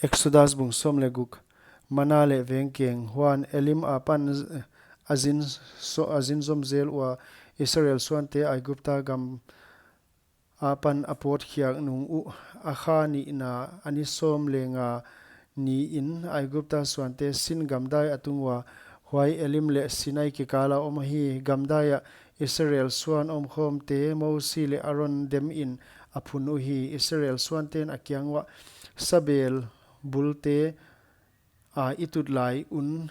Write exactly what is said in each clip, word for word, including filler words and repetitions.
Exodus bung sawm leh guk. Mana leh vengkeng. Huan Elim apan a zin, so, a zin zom zel ua Israel suante Aigupta gam apan a pawtkhiak nung uh, a kha nihna a ni sawm leh nga niin Aigupta suante Sin gamdai a tung ua, huai Elim leh Sinai kikala om ahi. Gamdai ah Israel suan omkhawmte Mosi leh Aron demin a phun uhi. Israel suanten a kiang uah, Sabel bulte a i tut lai un,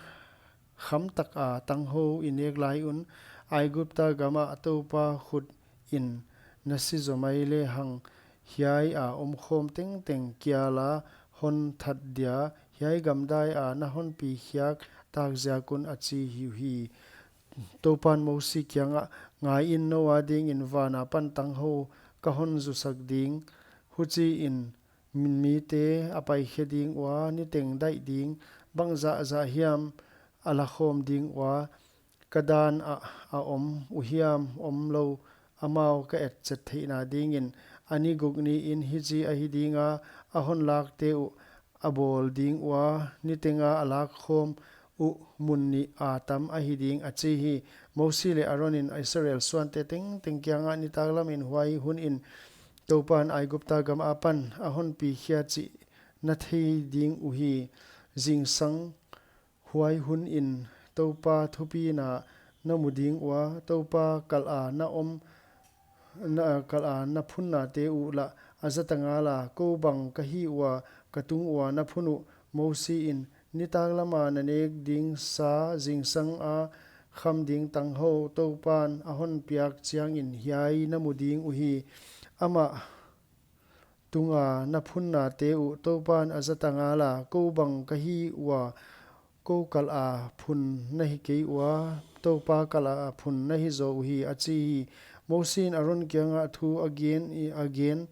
khamtaka tanghou i nek lai un, Aigupta gama Toupa khut in na si zomai lehang, hiai a omkhawm tengteng kiala hon that dia, hiai gamdai a na hon pikhiak tak ziak un, a chi hi uhi. Toupan Mosi kiangah, Ngaiin, nou adingin van apan tanghou ka hon zusak ding. Huchiin mite a paikhe ding ua, niteng daih ding, bangzahzah hiam a lakhawm ding ua, ka dan ah a om uhiam omlou, amau ka etchet theihna dingin. A ni guk niin hichi ahi dinga, a hon lakte uh a bawl ding ua, nitenga a lakkhawm uh mun nih a tam ahi ding, a chi hi. Mosi leh Aronin Israel suante tengteng kiangah, Nitaklamin huai hunin Toupan Aigupta gam apan a hon pikhia chih na thei ding uhi. Zingsang huai hunin Toupa thupina na mu ding ua, Toupa kalha na om, na, kalha na phunnate uh lah a zata ngala, kou bang ka hi ua, ka tung ua na phun uh. Mosiin, Nitaklama na nek ding sa zingsanga kham ding tanghou Toupan a hon piak chiangin hiai na mu ding uhi. Amah tunga na phunnate uh Toupan a zata ngala, kou bang ka hi ua, kou kalha phun na hi kei ua, Toupa kalha phun na hi zaw uhi, a chi hi. Mosiin Aron kiangah thu a gen, a gen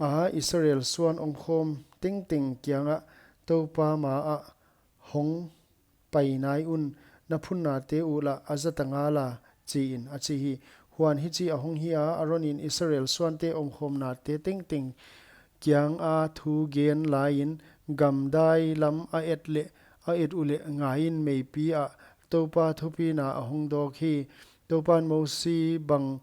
a, Israel suan omkhawm tengteng kiangah, Toupa maah hong pai nai un, na phunnate uh lah a zata ngala, chiin, a chi hi. Huan hichi a hong hi a, Aronin Israel suante omkhawmnate tengteng kianga thu gen laiin, gamdai lam a et leh, a et uleh ngaiin, meipi ah Toupa thupina a hong dawk hi. Toupan Mosi bang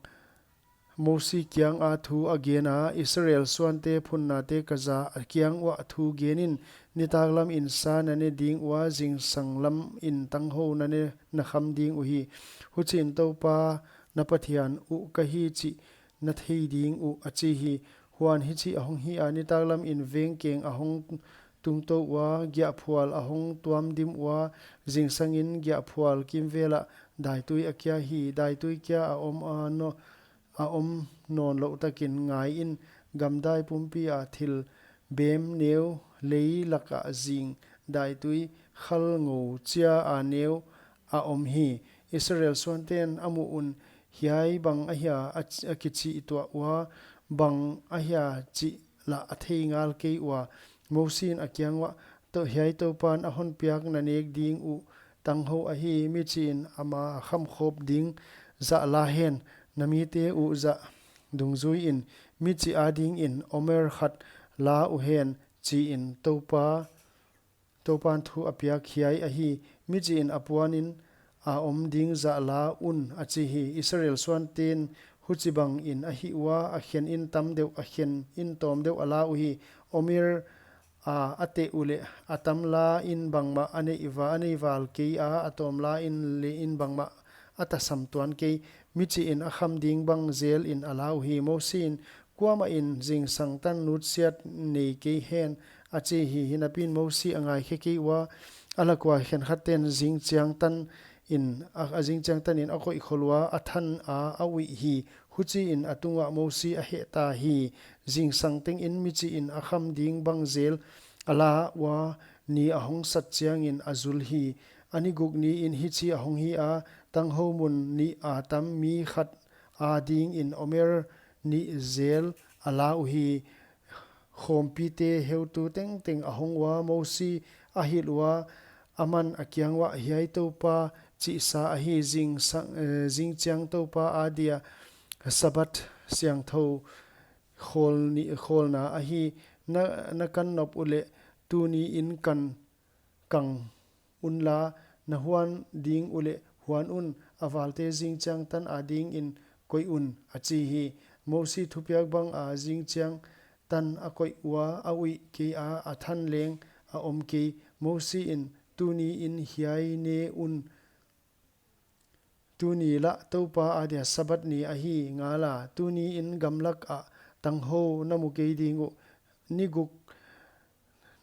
Mosi kianga thu a gen a, Israel suante phunnate ka za a kiang uah thu genin, nitaklamin sa na ne ding ua, zingsang lamin tanghou na ne, na kham ding uhi. Huchiin Toupa na Pathian uh ka hi chih na thei ding uh, a chi hi. Huan hichi a hong hi a, nitaklamin vengkeng a hong tungtou ua, giahphual a hong tuam dim ua, zingsangin giahphual kimvelah daitui a kia hi. Daitui kia a om a no, a om nawnlouh takin ngaiin, gamdai pumpi a thil bem neu, lei laka zing daitui, khalngou chia a neu a om hi. Israel suanten a muh un, hiai bang ahia a, a kichih tuah ua, bang ahia chih lah a thei ngal kei ua. Mosiin a kiang uah, Tou, hiai Toupan a hon piak na nek ding uh tanghou ahi, michiin ama a khamkhop ding zah la hen, na mite uh zah dungzuiin, michih adingin omer khat la uhen, chiin Toupa, Toupan thu a piak hiai ahi. Michiin a puanin a om ding zah la un, a chi hi. Israel suanten huchibangin a hih ua, a khenin tam deuh, a khenin tawm deuh a la uhi. Omer a, a teh uleh a tam lain bangmah a nei va, a nei val kei a, a tawm lain leng bangmah a tasam tuan kei. Michiin a kham ding bang zelin a la uhi. Mosiin, Kuamahin zingsang tan nutsiat nei kei hen, a chi hi. Hinapin Mosi a ngaikhe kei ua, a lak ua khenkhatten zingchiang tanin, a, a zingchiang tanin a koih khol ua, a than a, a uih hi. Huchiin a tungah Mosi a hehta hi. Zingsang tengin michiin a kham ding bang zel a la ua, ni a hong sat chiangin a zul hi. A ni guk niin hichi a hong hi a, tanghou mun nih a tam mi khat adingin omer nih zel a la uhi. Khawmpite heutu tengteng a hong ua, Mosi a hilh ua, aman a kiang uah, Hiai Toupa chihsa ahi, zingsang, eh, zingchiang Toupa adia Sabbath siangthou khawl ni, khawlna ahi. Na, na kan nop uleh tuni in kan kang unla, na huan ding uleh huan un, a valte zingchiang tan adingin koih un, a chi hi. Mosi thupiak banga zingchiang tan a koih ua, a uih kei a, a than leng a om kei. Mosi in, tuni in hiai ne un, tuni lah Toupa adia Sabbath ni ahi ngala, tuni in gamlak ah tanghou na mu kei ding uh, ni guk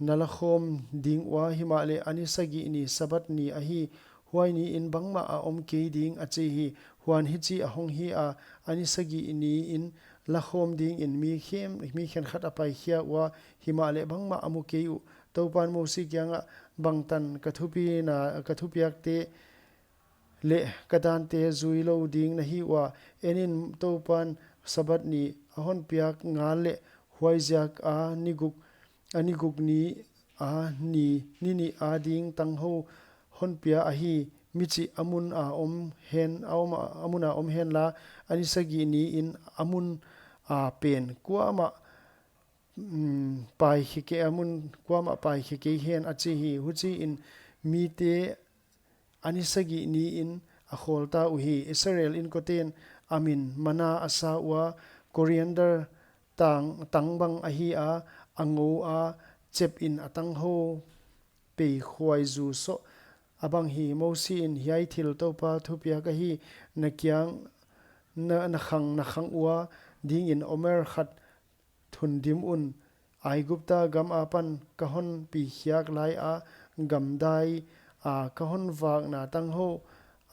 na lakhawm ding ua, himahleh a ni sagih ni Sabbath ni ahi, huai ni in bangmah a om kei ding, a chi hi. Huan hichi a hong hi a, a ni sagih ni in lakhawm dingin mi khem, mi khenkhat a paikhia ua, himahleh bangmah a mu kei uh. Toupan Mosi kiangah, bangtan ka thupina, ka thupiakte leh ka dante zui lou ding na hi ua, en in Toupan Sabbath ni a hon piak ngal leh huaiziak a ni guk, a ni guk ni a ni, ni nih ading tanghou hon pia ahi, michih a mun a om hen, a om, a mun a om henla, a ni sagih ni in a mun a pen kuamah, mm, paikhia kei, a mun kuamah paikhia kei hen, a chi hi. Huchiin mite a ni sagih ni in a khawl ta uhi. Israel inkoten a min manna a sa ua, coriander tang, tang bang ahi a, a ngou a, chep in a tanghou pei khuai zu soh a bang hi. Mosi in, hiai thil Toupa thupiak ahi, na kiang, na, na khang, na khang ua dingin omer khat thun dim un, Aigupta gam apan ka hon pikhiak lai a, gamdai a ka hon vakna tanghou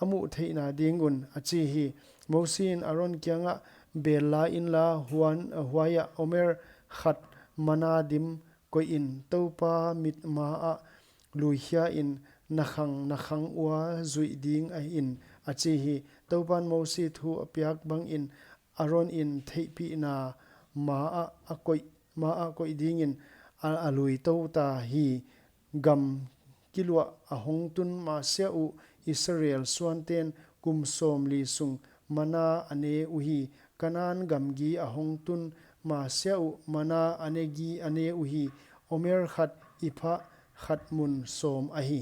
a muh theihna ding un, a chi hi. Mosi in Aron kiangah, bel la inla, huan, huaiah omer khat manna dim koih in, Toupa mit ma ah luikhia in, na khang, na khang ua zuih ding ahi in, a chi hi. Toupan Mosi thu a piak bangin Aron in theihpihna ma ah a koih, ma ah koih dingin a, a lui tou ta hi. Gam kiluah a hong tun masiah uh Israel suanten kum sawmli sung manna a ne uhi. Kanan gamgi a hong tun masiah uh manna a ne gi, a ne uhi. Omer khat ephah khat mun sawm ahi.